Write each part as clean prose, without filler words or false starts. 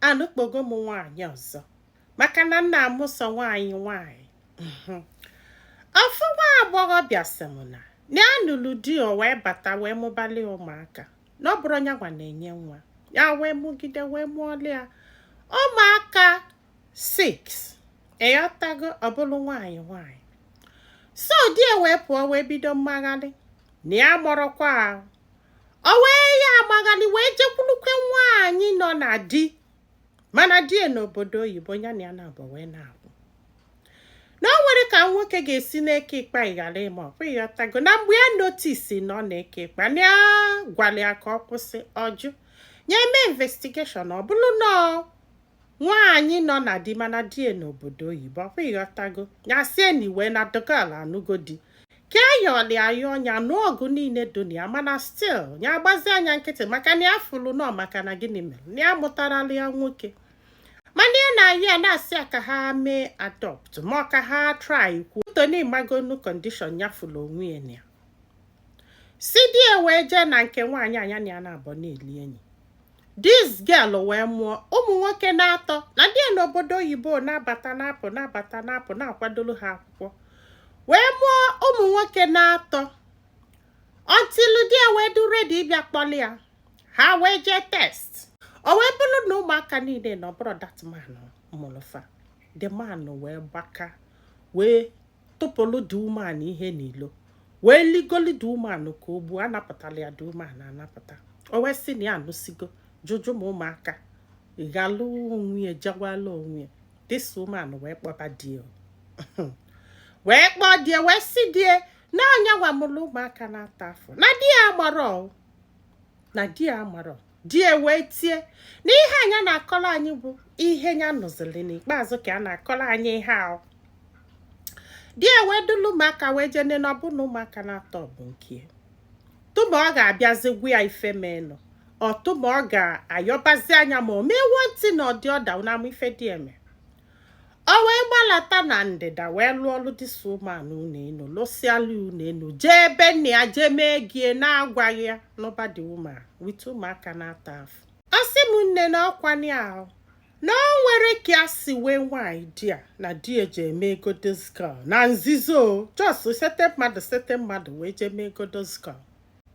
Anụkpogo m nwaanyị ọzọ, maka na nna amụsọ nwaanyị nwaanyị. Ofu nwa agbọghọbịa sị m na ya nụrụ di, o wee bata wee mụbali ụmụaka, na ọ bụrụ ya gwa na-enye nwa ya, wee mụgide wee mụọlị ya ụmụaka 6, ịghọtago? Ọ bụrụ nwaanyị nwaanyị, so di ya wee pụọ, wee bido mmagharị na ya mụrụkwa ahụ. O wee ya amagharị, wee jekwulukwe nwaanyị nọ na di, mana di ya n'obodo oyibo, ya na ya na-abụ wee na-akwụ na o nwere ka nwoke ga-esi n'eke ịkpa ịghara ịma ọkwa, ịghọtago? Na mgbe ya notice na ọ na-eke ịkpa, na ya gwara ya ka ọ kwụsị, ọjụ. Ya eme investigation, ọ bụrụ na nwaanyị nọ na di, mana di ya n'obodo oyibo, ọkwa ịghọtago? Ya sie na iwe na dọgal anụgo di ka ayọli ayọ ọnya nụọ ọgụ niile dị na ya, mana still ya agbazi anya nkịtị, maka na ya fụrụ nọ maka na gịnị mere na ya mụtarala ya nwoke, mana ya na-ayị ya na-asị ya ka ha mee adopt, ma ọ ka ha try kwuo toni magonu condition ya fụrụ onwe ya na ya si di ya wee jee na nke nwaanyị anya na ya na-abọ na-eli enyi. This girl wee mụọ ụmụ nwoke na-atọ na di ya n'obodo oyibo, na-abata na-apụ, na-abata na-apụ, na-akwadoro ha akwụkwọ, wee mụọ ụmụ nwoke na-atọ until di ya wee du ready ịbịa kpọlị ya. Ha wee jee test, o wee bụrụ na ụmụaka niile na ọbụrụ that man mụrụ fa. The man wee gbaka, wee tụpụrụ the woman ihe n'ilo, wee ligoli the woman ka o gbuo. Anapụtala ya the woman anapụta. O wee sị na ya anụsigo jụjụ ma ụmụaka ghalụ onwe ya, jewala onwe ya. This woman wee kpọba di ya, wee kpọọ di ya, wee sị di ya na anya nwa mụrụ ụmụaka na-ata afọ, na di ya amarọ, na di ya amarọ. Di ya wee tie na ihe anya na-akọrọ anyị bụ ihe ya nụziri n'ikpeazụ ka a na-akọrọ anyị ihe ahụ. Di ya wee dulu ụmụaka wee jee nene, ọ bụ na ụmụaka na-atọ bụ nke ya. Tụma ọ ga-abịazi gwa ya ife menụ, ọtụma ọ ga-ayọbazi anya ma o mee nwantị na ọdị ọda na ama ife dị eme. O wee gbalata na ndịda, wee lụọ ọlụ this woman unu enu, lụsịalụ unu enu, jee ebe nna ya, jee mee gie na-agwaghị ya n'ụba the woman with ụmụaka na-ata afụ. Ọ sị m nne na ọkwanye ahụ na o nwere ka a si wee nwaanyị di a na di eji eme ego this girl na nzizo, just sete mmadụ, sete mmadụ wee jee mee ego this girl,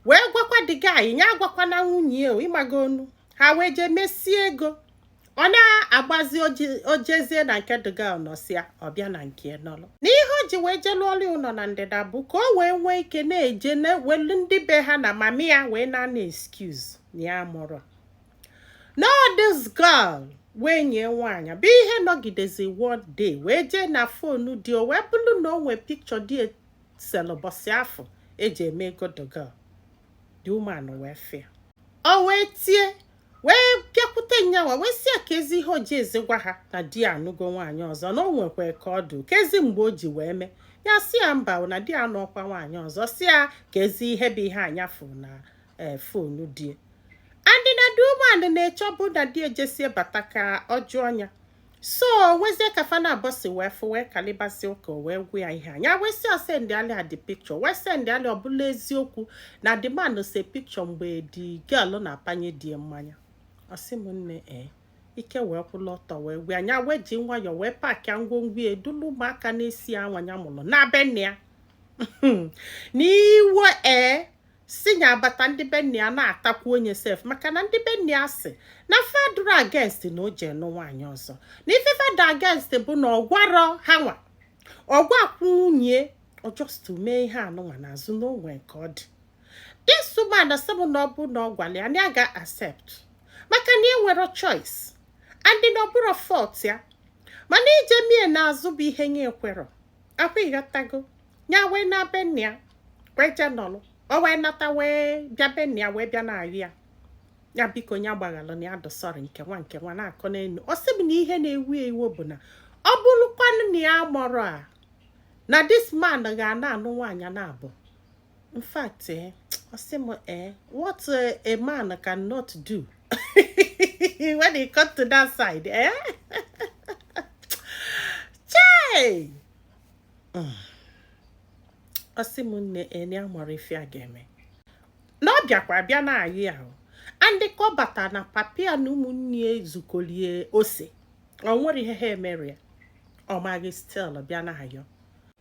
wee gwakwa the guy ya agwakwa na nwunye ya, ịmago onu ha, wee jee mesie ego. Ọ na-agbazi ojezie na nke the girl nọsịa, ọbịa na nke nọrọ. Na ihe o ji wee jee lụọrọ ụlọ na ndịda bụ ka o wee nwee ike na-eje na-ewelu ndị be ha na mami ya wee na-ana excuse na ya mụrụ no. This girl wee nye nwaanyị bụ ihe nọgidezi. One day wee jee na phone dị, o wee bụrụ na o nwee picture dị selụ bọsị afọ eji eme ego the girl. The woman wee fịa, o wee tie, wee bịakwute nyanwa, wee sị ya ka ezi ihe o ji ezi gwa ha na di ya anụgo nwaanyị ọzọ, na o nwekwa ka ọ dị ka ezi mgbe o ji wee mee. Ya si ya mba, na di ya anụọkwa nwaanyị ọzọ. Si ya ka ezi ihe bụ ihe anyafụ na ee phone die andị na the woman na-eche ọ bụ na di ejesie bata ka ọ jụọ ya. So nwezie ka fana abụọ si wee fụ, wee kalịbazi ụka, o wee gwa ya ihe anya, wee sị ọ send ali the picture, wee send ali. Ọ bụla eziokwu na the man se picture mgbe the girl na-apanye di ya mmanya. Ọ sị m nne, ee, ike wee kwụla ọtọ, wee gwa anya, wee ji nwayọọ wee pack ngwongwo ya, edulu ụmụaka na-esi anwa ya mụrụ na be nne ya n'iwe. Ee, si nya abata, ndị be nne ya na-atakwu onye sef, maka na ndị be nne ya sị na fadụrụ against na o ji nụ nwaanyị ọzọ, na ife fada against bụ na ọ gwarọ ha nwa, ọ gwakwụ nwunye ọ, just mee ihe anụnwa n'azụ na onwe ka ọ dị. This woman sị m na ọ bụ na ọ gwara ya na ya ga-accept, maka na e nwere choice and na ọ bụrụ fault ya, mana ije mie n'azụ bụ ihe nye ekwerọ akwa, ịghọtago? Ya wee na be nne ya wee jee nọlụ. O wee nata, wee bịa be nne ya, wee bịa na-arị ya, ya biko ya gbaghalụ, na ya dụsọrị nke nwa nke nwa na-akọ n'elu. Ọ sị m na ihe na-ewu ewu bụ na ọ bụrụkwanụ na ya mọrọ a na this man ga na-anụ nwaanyị na-abụ. In fact, ọ sị m, what a man cannot do when it come to that side, eh? Chai! Ọ sị m nne, eni amara ife a ga-eme na ọ bịakwa bịa na-ayị ahụ. And ka ọ bata na papi ya na ụmụnne ya ezukolie ose, ọ nwere ihe ha emere ya, ọ maghị, still bịa na ayọ.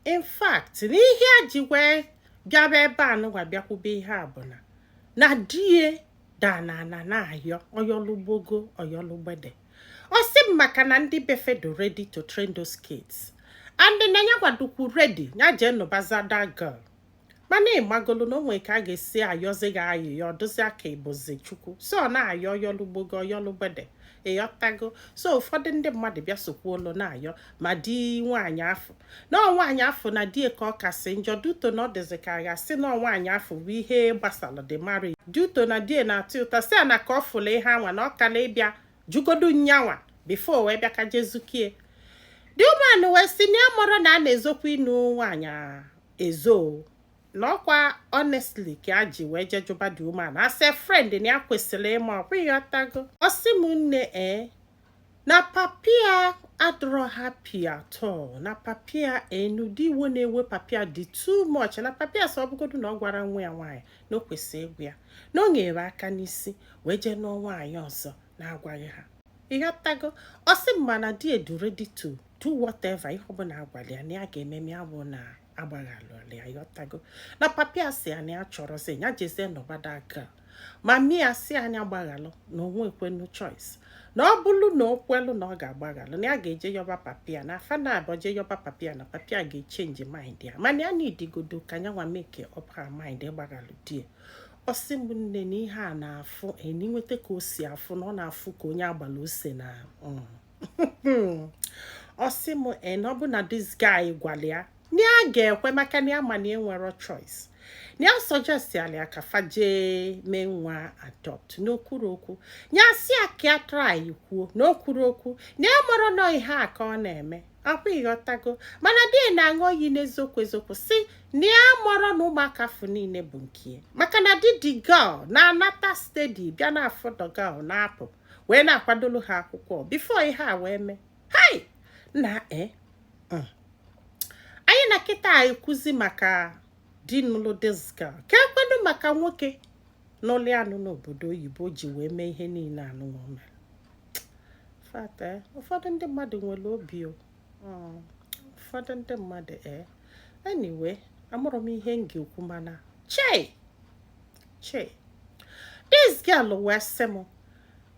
In fact, n'ihe a ji wee bịaba ebe a nụnwa, bịakwube ihe a bụ na die dana na na-ayọ ọyọlugbogo ọyọlugbede. Ọ sị m maka na ndị befe do ready to train those kids, and na ya gwadukwu ready ya jee nụbaza that girl. Mana ịmagolu na o nwere ka a ga-esi ayọzi gị ayịyọ, ọdụzi aka ịbụzi Chukwu. So ọ na-ayọ ọyọlugbogo ọyọlugbede, ịghọtago? So ụfọdụ ndị mmadụ bịa sokwuolu na-ayọ, ma di nwaanyị afọ na ọ nwaanyị afọ na die ka ọ kasị njọ duto na ọ dịzị ka a ga-asị na ọ nwaanyị afọ bụ ihe gbasara the marriage, duto na die na-atụ ụta si ya na ka ọ fụrụ ihe anwa na ọ kala ịbịa jugodu nyanwa before wee bịa ka jezukie. The woman wee sị na ya mara na a na-ezokwa ịnụ nwaanyị ezo, na ọkwa honestly ka a ji wee jee jụba the woman as a friend na ya kwesịrị ịma ọkwa, ịghọtago? Ọ sị m, nne, ee, na papia adịrọ happy at all, na papia ee, n'ụdị iwe na-ewe papia dị too much, na papia sọ ọ bụgodu na ọ gwara nwa ya nwaanyị na o kwesịrị ịgwa ya na o nyere aka n'isi wee jee nụọ nwaanyị ọzọ na-agwaghị ha, ịghọtago? Ọ sị m, mana di edu ready to do whatever, ihe ọbụla agwara ya na ya ga-eme, ya bụ na agbaghalụla ya, ịghọtago? Na papia si ya na ya chọrọzi ya jezie nọbada girl, ma mia si anya gbaghalụ na onwe ekwenu choice, na ọ bụrụ na o kwelu na ọ ga-agbaghalụ, na ya ga-eje yọba papia na afa na abụọ, jee yọba papia na papia ga-echange mind ya, mana ya na-idigodo ka nyanwa make up her mind ịgbaghalụ die. Ọ sị m, nne, na ihe a na-afụ eni nweta ka o si afụ na ọ na-afụ ka onye agbala ose na Ọ sị m e na ọ bụ na this guy gwara ya na ya ga-ekwe, maka na ya ma na enwero choice, na ya suggest ya ka fa jee mee nwa adopt n'okwuru okwu ya, si ya ka ya try kwuo n'okwuru okwu na ya mara nọ ihe a ka ọ na-eme akwa, ịghọtago? Mana di na-aṅụ iyi n'eziokwu eziokwu si na ya mara na ụmụaka afọ niile bụ nke ya, maka na di the girl na-anata steady, bịa na-afụ the girl na-apụ wee na-akwadolu ha akwụkwọ before ihe a wee mee. Hai na e anyị na kịta ekwuzi maka di nụlụ this girl, ka ekwenụ maka nwoke n'ụlọ anụ n'obodo oyibo ji wee mee ihe niile anụ o mere fata. Ụfọdụ ndị mmadụ nwere obi o. Ụfọdụ ndị mmadụ e anyway, amụrụ m ihe m ga-ekwu, mana chei chei, this girl wee sị m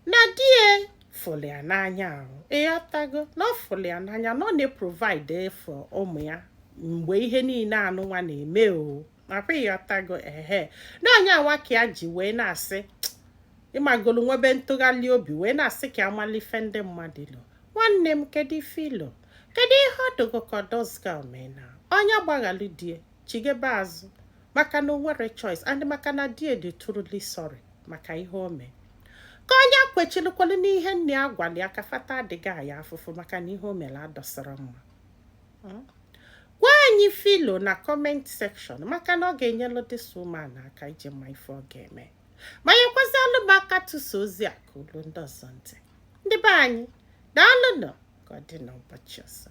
na die fụrụ ya n'anya ahụ, ịghọtago? Na ọ fụrụ ya n'anya, na ọ na-eprovide for ụmụ ya mgbe ihe niile anụnwa na-eme o, nakwa ịghọtago? Ehe, na onye anwa ka ya ji wee na-asị ịmagolu nwebe ntụgharị obi wee na-asị ka amalife ndị mmadụ ilo. Nwanne m, kedu ife ilo? Kedu ihe ọ dụgo ka this girl mee na onye gbaghalụ die chigebe azụ, maka na o nwere choice, and maka na die dị truly sorry maka ihe o mee, ka onye kwechilikwelu n'ihe nne ya gwara ya ka fata adịghị aya afụfụ maka na ihe o mere adọsara mma? Gwa anyị filo na comment section, maka na ọ ga-enyelu this woman aka iji ma ife ọ ga-eme, ma nyekwazịalụ m aka tụsa ozi a ka olu ndị ọzọ ntị. Ndị be anyị, daalụnụ. Ka ọ dị n'ụbọchị ọzọ.